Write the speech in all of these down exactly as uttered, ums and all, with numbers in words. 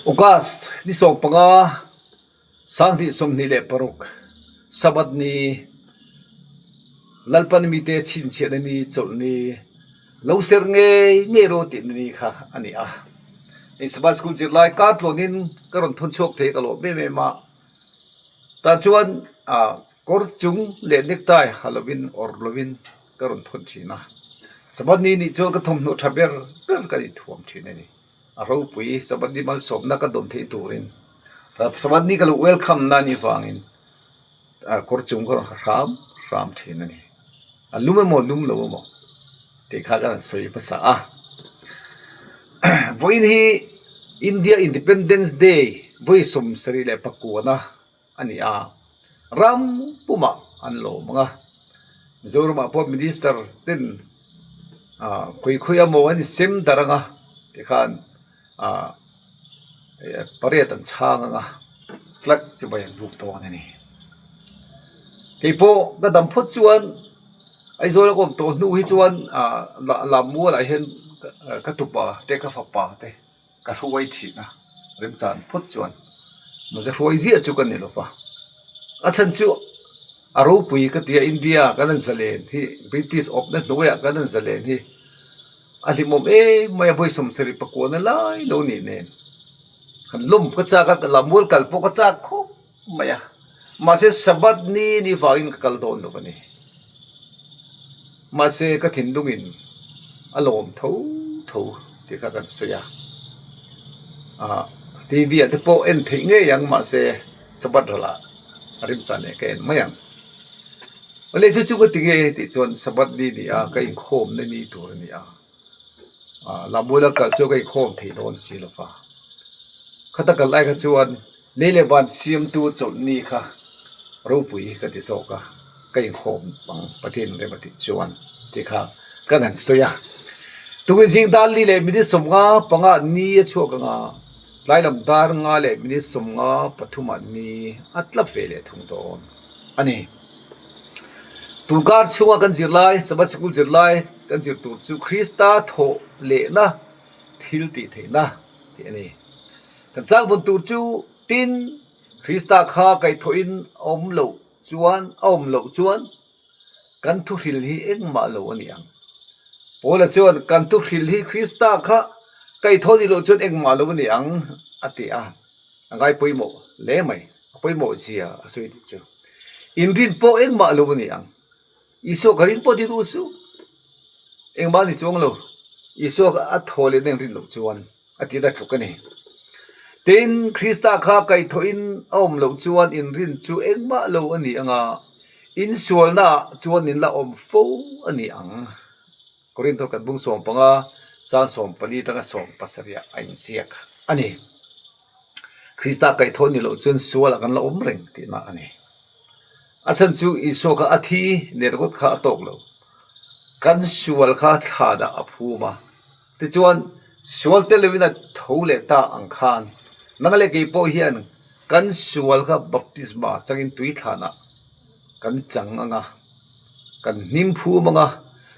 August ni sawmpanga, sanghni sawmhni le paruk, Sabbath ni, Lalpan mite chhinchhiahna ni, chawlh ni, lo ser ngei ngei ro tih ni kha a ni a. Ei Sabbath school zirlai kar tlawnin ka rawn thawn chhuak thei ka lawm em em a. Ta chuan, a, kawr chung leh necktie ha lovin, awr lovin ka rawn thawn ṭhin a. Sabbath ni nih chuan ka thawmhnaw ṭha ber ber ka ni thuam ṭhin a ni. A ropui, Sabbath ni malsawmna ka dawn theih turin, a, Sabbath ni ka lo welcome na ni vangin, a, kawr chung ka rawn ha hram hram ṭhin a ni. A lum emaw, lum lo emaw, tih kha kan sawi hmasa a. Vawiin hi India Independence Day, vawi sawmsarih leh pakuana a ni a. Ram puma an lawm ang a. Mizoramah pawh minister ten, a, khawi khawi emaw an sem dar ang a. Tikhan, a, e, parade an chhang ang a. Flag chibai an buk dawn a ni. Kei pawh ka dam phawt chuan, Aizawl a awm tawh hnu hi chuan, a, la-, Lammualah hian ka, ka tupa te, ka fapa te, ka hruai ṭhin a, remchan phawt chuan. Mahse, hruai ziah chu ka ni lo va. A chhan chu a ropui ka tia, India kan han zalen hi, British awpna hnuaiah kan han zalen hi a hlimawm em mai a, vawi sawmsarih pakuana lai lo nih nen. Han lawm ka chak a, Lammual kal pawh ka chak khawp mai a. Mahse, Sabbath ni ni vangin ka kal dawn lo a ni. Mahse, ka thinlungin a lawm tho tho tih kha kan sawi a. A, T V-ah te pawh en theih ngei ang, mahse, Sabbath ralah a remchan leh ka en mai ang. A le chu chu ka ti nge tih chuan, Sabbath ni ni a, ka inkhawmna ni tur a ni a. A, Lammuala kal chu ka inkhawm thei dawn si lo va. Khata kal lai kha chuan, lei leh van siamtu chawlh ni kha ropui ka ti zawk a, ka inkhawm ang, Pathien rem a tih chuan, tih kha kan han sawi a. Tukin zing dar li leh minute sawmnga panga ni a chhuak ang a, tlai lam dar nga leh minute sawmnga pathuma ni a tla ve leh thung dawn a ni. Tun kar chhunga kan zirlai, Sabbath school zirlai kan zir tur chu Krista thawh lehna thil tih theihna tih a ni. Kan chang vun tur chu, tin, Krista kha kaihthawhin a awm loh chuan, a awm loh chuan kan thuhril hi engmah lo a ni ang. Paula chuan kan thuhril hi Krista kha kaihthawh ni loh chuan engmah lo a ni ang a ti a. A ngai pawimawh hle mai, a pawimawh zia a sawi tih chu. Inrin pawh engmah lo a ni ang. Isua ka ring pawh ti duh chu. Engmah ni chuang lo. Isua a thaw lehna inrin loh chuan a ti ta tluk a ni. Tin, Krista kha kaihthawhin a awm loh chuan inrin chu engmah lo a ni ang a, insualna chuan in la awm fo a ni ang. Korinthor khat bung sawmpanga, chang sawmpali aṭanga sawmpasarih a inziak a ni. Krista kaihthawh ni loh chuan sualah kan la awm reng tihna a ni. A chhan chu Isua kha a thi, nerkut kha a tawk lo. Kan sual kha thlanah a phum a. Tichuan, sual tel lovin a tho leh ta ang khan, nang leh kei pawh hian kan sual kha baptisma changin tui thlanah kan chang ang a, kan hnim phum ang a,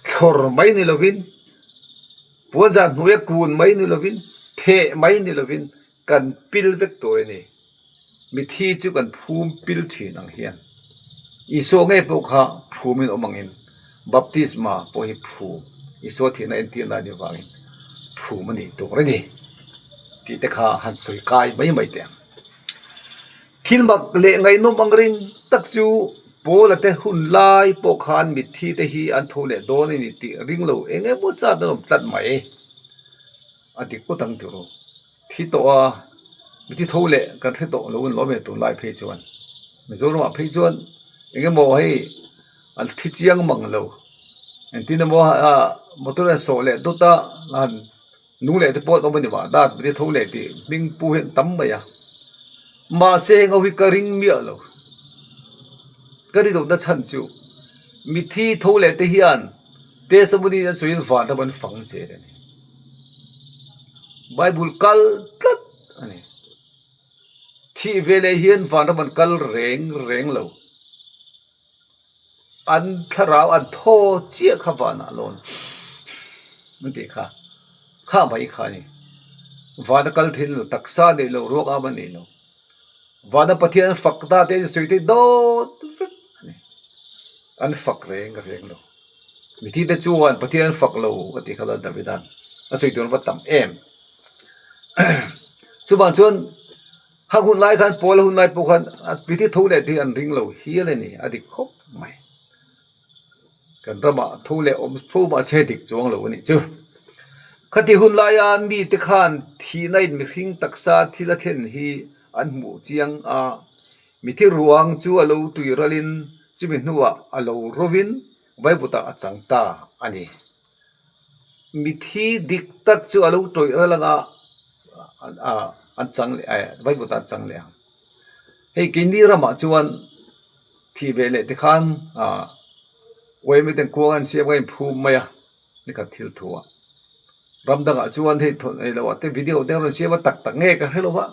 thlawr mai ni lovin, puanzar hnuaia kun mai ni lovin, theh mai ni lovin, kan pil vek tur a ni. Mithi chu kan phum pil ṭhin ang hian, Isua ngei pawh kha phumin awm angin, baptisma pawh hi phum, Isua thihna entirna ni vangin phum a nih tur a ni. Tih te kha han sawi kai mai mai teh ang. Thil mak leh ngaihnawm ang reng tak chu, Paula te hun lai pawh khan mithi te hi an tho leh dawn a ni tih ring lo eng emaw zat an awm tlat mai. A dik pawt ang tih ru. Thi tawh a, mithi tho leh kan thi tawh lo an lawm e tun lai phei chuan. Mizoramah phei chuan eng emaw hei an thi chiang mang lo. Engtin emaw a, motor an sawh leh dawt a, an nu leh te pawh an awm a ni mah, dat mithi tho leh tih hming pu hian tam mai a. Mahse, heng ho hi ka ring miah lo. Ka ri lohna chhan chu, mithi tho leh te hian testimony an sawiin vanram an fang zel a ni. Bible kal tlat a ni. Thih veleh hian vanram an kal reng reng lo. An thlarau an thaw chiah kha vanah lawn. An tih kha. Kha mai kha a ni. Vana kal thei lo, taksa nei lo, ruok ama nei lo. Vana Pathian fak ta te sui te dawt vek a nih. An fak reng reng lo. Mithi te chuan Pathian fak lo a ti kha la Davidan. A sui tur va tam em. Chuban chuan, ha hun lai khan, Paula hun lai pawh khan, a, mithi tho leh te an ring lo hial a ni, a dik khawp mai. Kan rama tho leh awm fo mah se dik chuang lo a nih chu. Khati hun laia mite khan thihna in mihring taksa thil a thlen hi an hmuh chiang a, mithi ruang chu a lo tui ralin, chumi hnuah a lo rovin, vaivutah a chang ta a ni. Mithi dik tak chu a lo tui ral anga, a, a, an chang leh, a, vaivutah an chang leh ang. Hei, keini ramah chuan thih ve leh te khan, a, uai miten kuang an siam ka inphum mai a, ni khat thil thu a. Ram dangah chuan hei thawn ei lo a te video te rawn siam a tak tak nge ka hre lo va.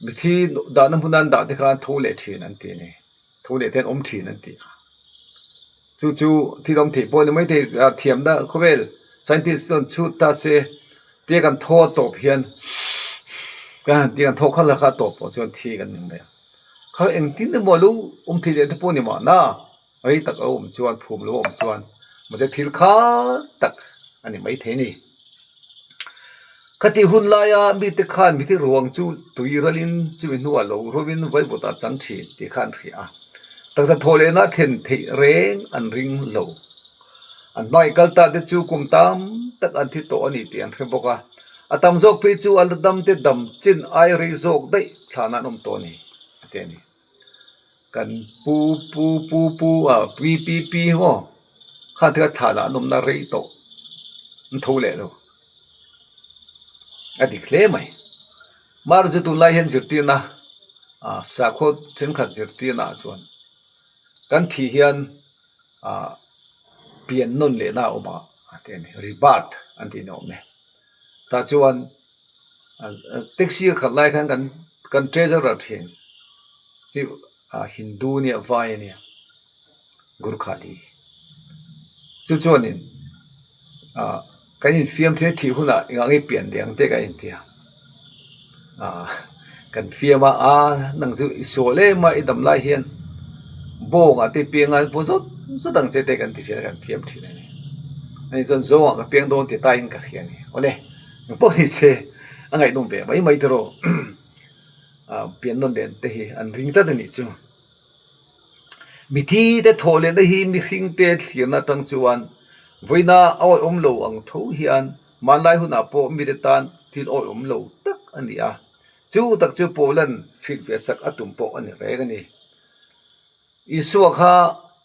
Mithi dahna hmun an dah te khan tho leh ṭhin an ti ni. Tho leh te an awm ṭhin an ti a. Chu chu thil awm thei pawh ni mai thei, a, thiamna khawvel scientist chuan chhut ta se, tia kan thaw tawp hian, kan tia kan thaw kha la kha tawp pawh chuan thi kan ni mai a. Kha engtin emaw lo awm thei leh te pawh ni mah na. Rei tak a awm chuan, phum lo awm chuan, mahse thil khal tak a ni mai thei ni. Khati hun laia mite khan mithi ruang chu tui ralin, chumi hnuah lo rovin vaivutah chang ṭhin tih kha an hria a. Taksa thaw lehna thlen theih reng an ring lo. An hnuai kal ta te chu kum tam tak an thi tawh a ni tih an hre bawk a. A tam zawk phei chu a la dam te dam chin ai rei zawk daih thlana an awm tawh a ni, a ti a ni. Kan pu, pu, pu, pu, a, pi, pi, pi, maw? Khan te kha thlana an awmna rei tawh. An tho leh lo. A dik hle mai. Mar chu tunlai hian zirtirna, a, sakhaw ṭhenkhat zirtirna chuan kan thi hian, a, pian nawn lehna a awm a, a ti a ni, rebirth an tih ni awm e. Ta chuan, a, a, taxi a khalh lai khan kan, kan treasurer ṭhin hi, a, Hindu nia, vai a nia, Gurkhali. Chu chuanin, a, kan infiam thei, thih hunah engah nge pian leh ang te kan inti a. A, kan fiam a, a, nang chu i sual em a, i dam lai hian bawngah te piang a, vaw zawt zawt ang che te kan ti ṭhin a, kan fiam ṭhin a ni. Ani chuan zawngah ka piang dawn ti ta in ka hria a ni. Awle, pawh ni se, a ngaihnawm ve mai mai tiraw. A, pian nawn leh te hi an ring tlat a nih chu. Mithi te thaw lehna hi mihring te thlirna aṭang chuan vawiina a awih awm lo ang tho hian, hmanlai hunah pawh mite tan thil awih awm lo tak a ni a. Chu tak chu Paulan hriat ve sak a tum pawh a ni reng a ni. Isua kha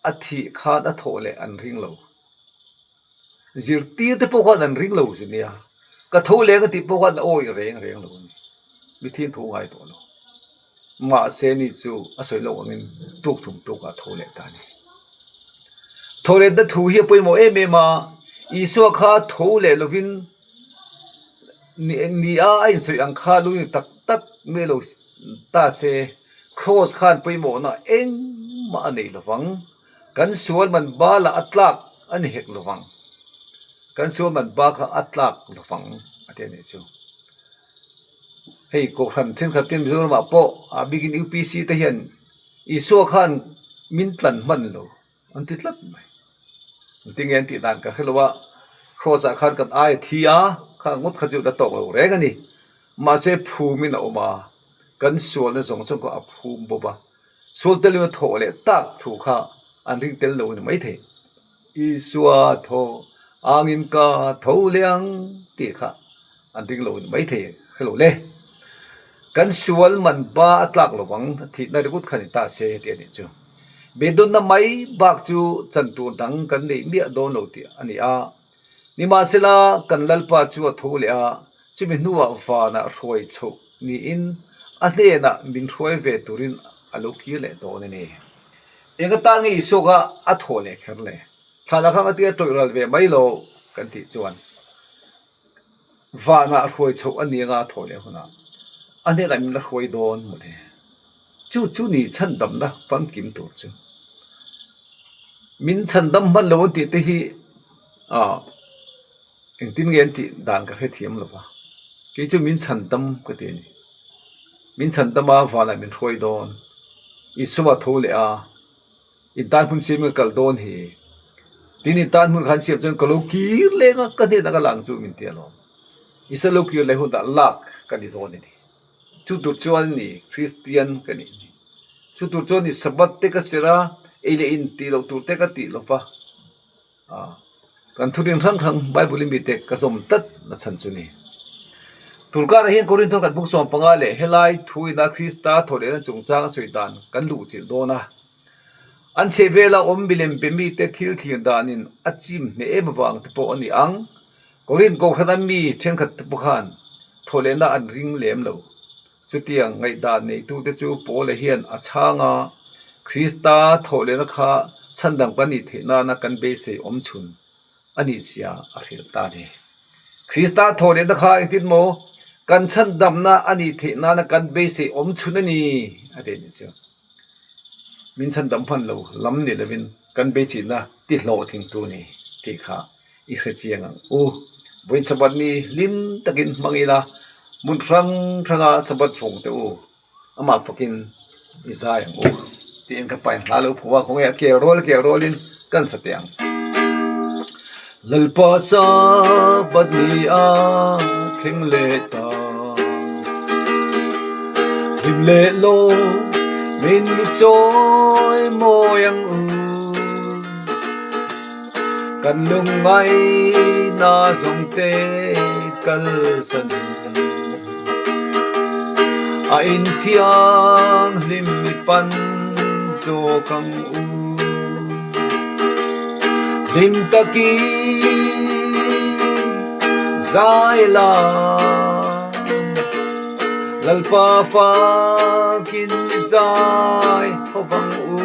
a thih khan a thaw leh an ring lo. Zirtir te pawh khan an ring lo chu nia. Ka tho leh ang a tih pawh khan a awih reng reng lo a ni. Mithiin thu ngai tawh lo. Mahse ni chu a sawi lo angin tuk thum tukah tho leh ta a ni. Thaw lehna thu hi a pawimawh em em a. Isua kha tho leh lovin ni, ni a, a insawi ang kha lo ni tak tak mai lo ta se, Cross khan pawimawhna engmah a nei lovang. Kan sual man bala a tlak a ni hek lovang. Kan sual man ba kha a tlak lovang, a ti a ni chu. Hei, kohhran ṭhenkhat ten Mizoramah pawh, a bikin U P C te hian Isua khan min tlan hman lo an ti tlat mai. An ti nge an tih dan ka hre lo a, Cross-ah khan kan ai a thi a, kha ngawt kha chu la tawk lo reng a ni. Mahse, phumin a awm a, kan sualna zawng zawng kha a phum bawk a. Sual tel a thaw leh tak thu kha an ring tel lo ni mai thei. Isua thaw angin ka tho leh ang tih kha an ring lo ni mai thei hre lo le. Kan sual man ba a tlak lovang, a thihna ringawt kha ni ta se ti a nih chu. Biedawnna mai bak chu chan tur dang kan nei miah dawn lo tih a ni a. Nimahsela, kan Lalpa chu a tho leh a, chumi hnuah vanah hruai chhoh niin a hnenah min hruai ve turin a lo kir leh dawn a ni. Engatan nge Isua kha a thaw leh kher le? Thlana kha a ti a, tawih ral ve mai lo kan tih chuan, vanah hruai chhoh a ni anga a thaw leh hunah a hnenah min la hruai dawn maw le? Chu chu ni chhandamna famkim tur chu. Min chhandam hman lo an tih te hi, a, engtin nge an tih dan ka hrethiam lo va. Kei chu min chhandam ka ti a nih. Min chhandam a, vana min hruai dawn. Isua tho leh a, intan hmun siemin ka kal dawn hi. Tin, intan hmun khan siam chuan ka lo kir leng a, ka hnena ka lang chu min ti alawm. Isua lo kir leh hun dah lak ka ni dawn a nih. Chu tur chuan ni Kristian ka nih. Chu tur chuan ni Sabbath te ka ser a, ei leh in tih loh tur te ka tih lo va. A, kan thurin hrang hrang Bible-in mi te ka zawm tlat na chhan chu ni. Tur kar a hian Korinth khat bung sawm panga leh helai thuina Krista thawhlehna chungchang a sawi dan kan luh chilh dawn a. An chhehvela awm milem be mi te thil thlir danin a chim hneh em avang te pawh a ni ang. Korinth kohrana mi ṭhenkhat te pawh khan thawhlehna an ring lem lo. Chutiang ngaihdan neitute chu Paula hian a chhang a, Krista thawhlehna kha chhandam kan nih theih nana kan beisei awm chhun a ni sia a hrilh ta a ni. Krista thawhlehna kha engtin maw kan chhandamna a nih theih nana kan beisei awm chhun a ni, a ti a ni chu. Min chhandam hman lo lam ni lovin kan beiseina ti hlawhtling tu ni tih kha i hre chiang ang u. Vawiin Sabbath ni hlim takin hmang ila, hmun hrang hranga Sabbath vawng te u, amah fakin i zai ang u, tiin ka pain hla lo phu a, khawnge a kel rawl, kel rawlin kan sa teh ang. Lalpa Sabbath ni a thleng leh ta, hlim leh lawm min i chawimawi ang u. Kan lungngaina zawngte kalsanin a inthianghlim mi pan zawk ang u. Hlim takin zai la, Lalpa fakin zai ho vang u.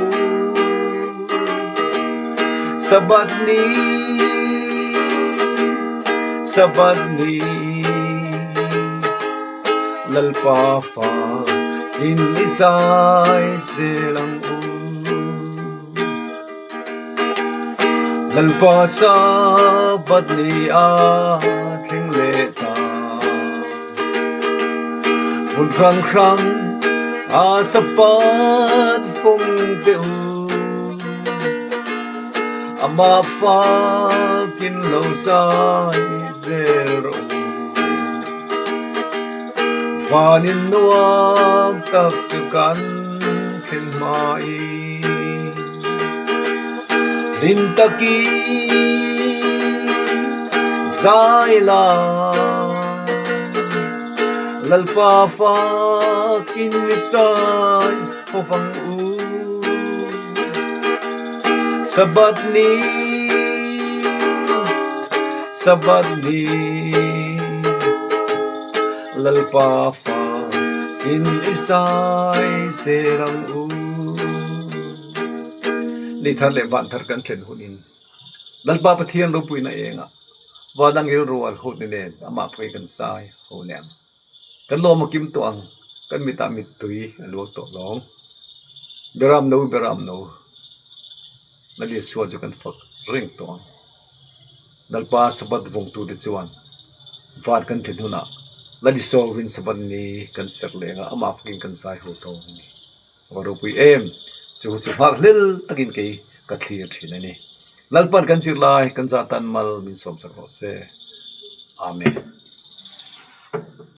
Sabbath ni, Sabbath ni, Lalpa fakin i zai zel ang u. Lalpa Sabbath ni a thleng leh ta, hmun hrang hrang a Sabbath vawng te u, amah fakin lo zai zel rawh u. Vanin nuam tak chu kan thlen hmain, hlim takin zai la, Lalpa fakin i zai ho vang u. Sabbath ni, Sabbath ni, Lalpa fakin i zai zel ang u. Ni thar leh van thar kan thlen hunin, Lalpa Pathian ropuina enga, van angin rual hut ni nen, amah fakin kan zai ho nen. Kan lawm a kim tawh ang, kan mita mittui a luang tawh lawng. Beram no, beram no. Lal Isua chu kan fak reng tawh ang. Lalpa Sabbath vawngtute chuan van kan thlen hunah Lal Isua vawin Sabbath ni kan ser leng a, amah fakin kan zai ho tawh ang. Ka ropui em, chu chu nghakhlel takin kei ka thlir ṭhin a ni. Lalpan kan zirlai, kan zatan mal min sawm sak rawh se. Amen.